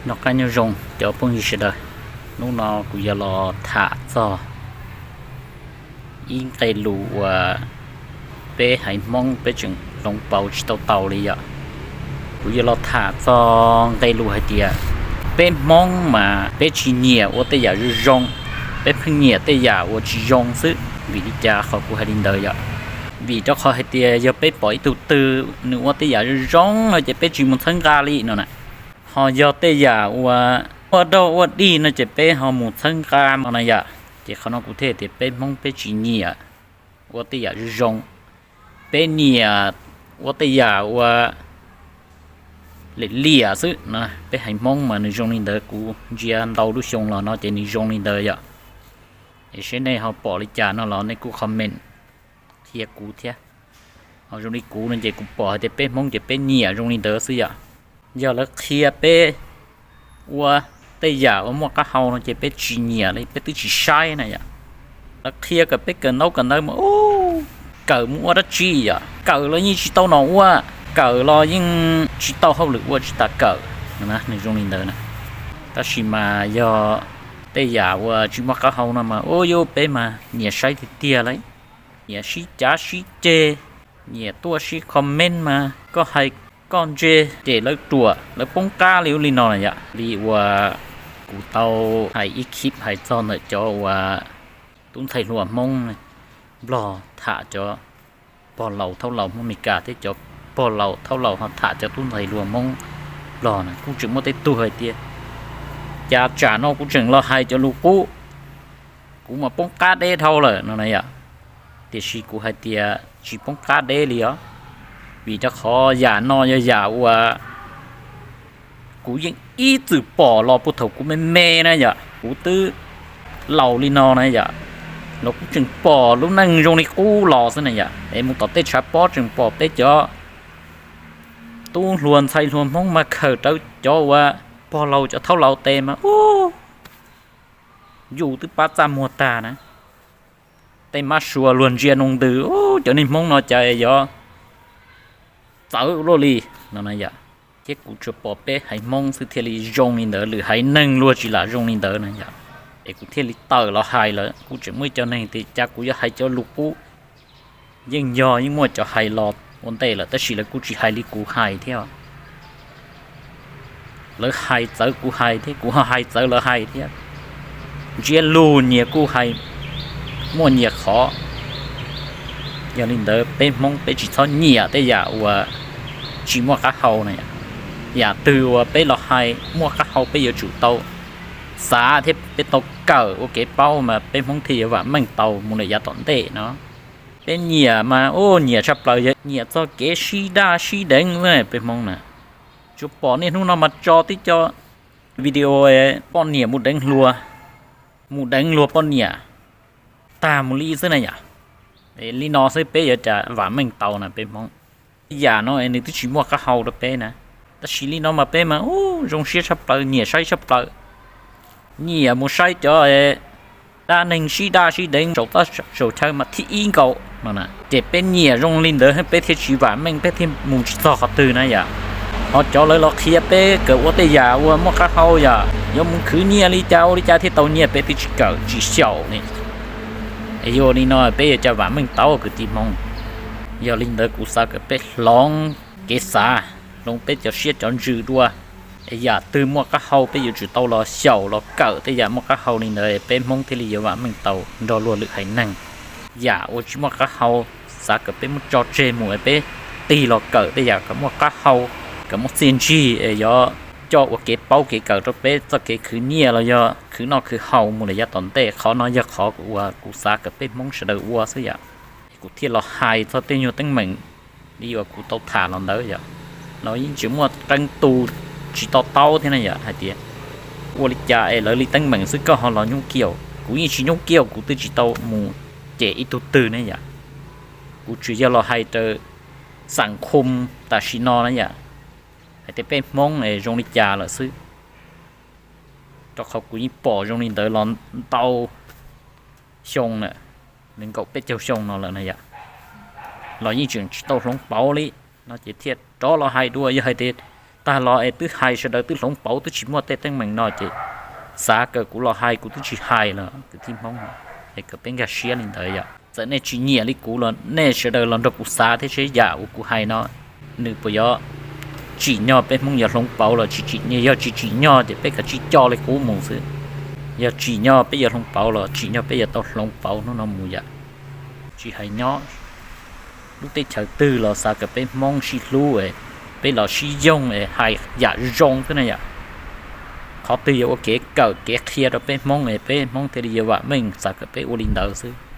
Noj qab nyob zoo cov phooj ywg sawv daws, hnub no kuv yuav los tham txog ib nqe lus uas peb haiv Hmoob peb tseem hloov pauv tsis tau taus li yom. Kuv yuav los tham txog nqe lus hais tias peb Hmoob mas peb tsis nyiam ua tej yam zoo zoo, peb pheej nyiam tej yam uas tsis zoo xwb. Vim li cas qhov kuv hais li ntawd yom? Vim rau qhov hais tias yog peb pom ib tug twg nws ua tej yam zoo zoo no ces peb tsis mus txhawb nqa li no na. Ho yog tej yam uas ua dog ua dig no ces peb ho mus txhawb nqa no na yom. Ces qhov no kuv thiaj tias peb Hmoob peb tsis nyiam ua tej yam zoo zoo, peb nyiam ua tej yam uas liam liam xwb no. Peb haiv Hmoob mas nws zoo li ntawd, kuv ntsia ntau lub xyoo los no ces nws zoo li ntawd yom. Es seb nej ho pom li cas no los nej kuj comment qhia kuv thiab. Ho zoo li kuv no ces kuv pom hais tias peb Hmoob ces peb nyiam zoo li ntawd xwb yom. Yog lawv qhia peb ua tej yam uas muaj qab hau no ces peb tsis nyiam li, peb twb tsis saib na yom. Lawv qhia kom peb kawm ntaub kawm ntawv mas ub, kawm mus ua dab tsi yom? Kawm los yeej tsis tau nom ua, kawm los yeej tsis tau hauj lwm ua, tsis tas kawm. Nws zoo li ntawd na. Tab sis mas yog tej yam uas tsis muaj qab hau no mas ub, yus peb mas nyiam saib tiag tiag lauj. Nyiam sib cav sib ceg, nyiam tuaj sib comment mas koj hais koj ntse ces lawv ruam lawv poob qab li ub li no na yom. Li uas kuv tau hais ib khib hais txog ntawm cov uas tub ntxhais hluas Hmoob Nplog tham cov pog laus thaub laus Hmoob Meskas thiab cov pog laus thaub laus ho tham cov tub ntxhais hluas Hmoob Nplog na, kuj tseem muaj tej tug hais tias cas tsam no kuv tseem los hais cov lus qub, kuv mas poob qab deb dhau lawm no na yom. Tiam sis kuv hais tias tsis poob qab deb li os, vim rau qhov yam no yog yam uas kuv yeej ib txwm pom los puag thaum kuv me me na yom, kuv twb laus li no na yom, los kuv tseem pom lub neej zoo li qub los xwb na yom. Es mus tom tej tshav pob tseem pom peb cov tub hluas ntxhais hluas Hmoob mas khaws rawv cov uas pog laus cov thaub laus tes mas ub, yus twb pab txaj muag tag na. Tej mab sua luag ntsia noo ntws, cov niag Hmoob no cas yog txawv luaj li no na yom. Thiab kuv tsuas pom peb haiv Hmoob xwb thiaj li zoo li ntawd, lwm haiv neeg luag tsis lam zoo li ntawd na yom. Es kuv thiaj li tawm los hais lawm, kuj tseem muaj ib co neeg tias cas kuv yuav hais cov lus qub. Yeej yog yeej muaj cov hais los ua ntej lawm tab sis lawv kuj tsis hais li kuv hais thiab. Lawv hais txawv kuv hais thiab, kuv ho hais txawv lawv hais thiab. Ntsiab lus nyias kuj hais muaj nyias qhov. Yog li ntawd peb Hmoob peb tsis txhob nyiam tej yam uas tsis muaj qab hau na. Yam twg uas peb los hais muaj qab hau peb yuav tsum tau xav thiab peb tau kawm ua kev paub mas peb Hmoob thiaj yuav vam meej tau mus lawm yav tom ntej no. Peb nyiam mas ub nyiam tshaj plaws, yog nyiam txog kev sib daj sib deev xwb peb Hmoob na. Tsuas pom niaj hnub no mas tso tib co video poj niam mus deev hluas, mus deev luag poj niam tag mus li xwb na yom. Li no xwb peb yuav cas vam meej tau na peb Hmoob. Yam no es nws twb tsis muaj qab hau rau peb na, tab sis li no mas peb mas ub zoo siab tshaj plaws, nyiam saib tshaj plaws. Nyiam mus saib cov dab neeg sib daj sib deev saum toj saum chaw mas thib ib nkaus no na. Ces peb nyiam zoo li ntawd peb thiaj tsis vam meej, peb thiaj mus tsis txog qhov twg na yom. Ho cov lawv los qhia peb kawm ua tej yam uas muaj qab hau yom, yuav mus khwv nyiaj li cas ua li cas thiaj tau nyiaj peb twb tsis kawm tsis xyaum li. Es yuav li no peb yuav cas vam meej tau kwv tij Hmoob. Yog li ntawd kuv xav kom peb hloov kev xav, hloov peb cov siab cov ntsws dua. Es yam twg muaj qab hau peb yuav tsum tau los xyaum los kawm tej yam muaj qab hau li ntawd peb Hmoob thiaj li yuav vam meej tau nrog luag lwm haiv neeg. Yam uas tsis muaj qab hau xav kom peb muab tso tseg mus es peb tig los kawm tej yam kom muaj qab hau, kom muaj txiaj ntsig es yuav coj ua kev paub kev kawm rau peb txoj kev khwv nyiaj los yog khwv noj khwv haus mus lawm yav tom ntej. Qhov no yog qhov uas kuv xav kom peb Hmoob sawv daws ua xwb yom. Kuv thiaj los hais txog tej nyuag teeb meem li uas kuv tau tham los ntawd yom. Los yeej tseem muaj qee tus tsis to taub thiab na yom, hais tias ua li cas es lawv li teeb meem xwb koj ho los nyoob kiag. Kuv yeej tsis nyoob kiag, kuv twb tsis tau mus cem ib tug twg ne yom. Kuv tsuas yog los hais raws xam khum tam sim no na yom, hais tias peb Hmoob es zoo li cas lawm xwb. Rau qhov kuv yeej pom zoo li ntawd los ntau xyoo lawm, nees nkaum peb caug xyoo no lawm na yom, los yeej tseem tsis tau hloov pauv li. No ces thiaj rov los hais dua, yog hais tias Tag los es twb hais sawv daws twb hloov pauv twb tsis muaj tej teeb meem no ces xav kom kuv los hais kuv twb tsis hais los kwv tij Hmoob, es kom peb nkag siab li ntawd yom. Txawm nej tsis nyiam li kuv los nej sawv daws los nrog kuv xav thiab seb yam uas kuv hais no nws puas yuav tsim nyog peb Hmoob yuav hloov pauv los tsis tsim nyog. Yog tsis tsim nyog ces peb kav tsij coj li qub mus xwb. Yog tsim nyog peb yuav hloov pauv los tsim nyog peb yuav tau hloov pauv hnub no mus yom. Tsis hais nyob lub teb chaws twg los xav kom peb Hmoob sib hlub es peb los sib yoog es hais yam zoo xwb na yom. Qhov twg yog ua kev kawm kev qhia rau peb Hmoob es peb Hmoob thiaj li yuav vam meej, xav kom peb ua li ntawd xwb.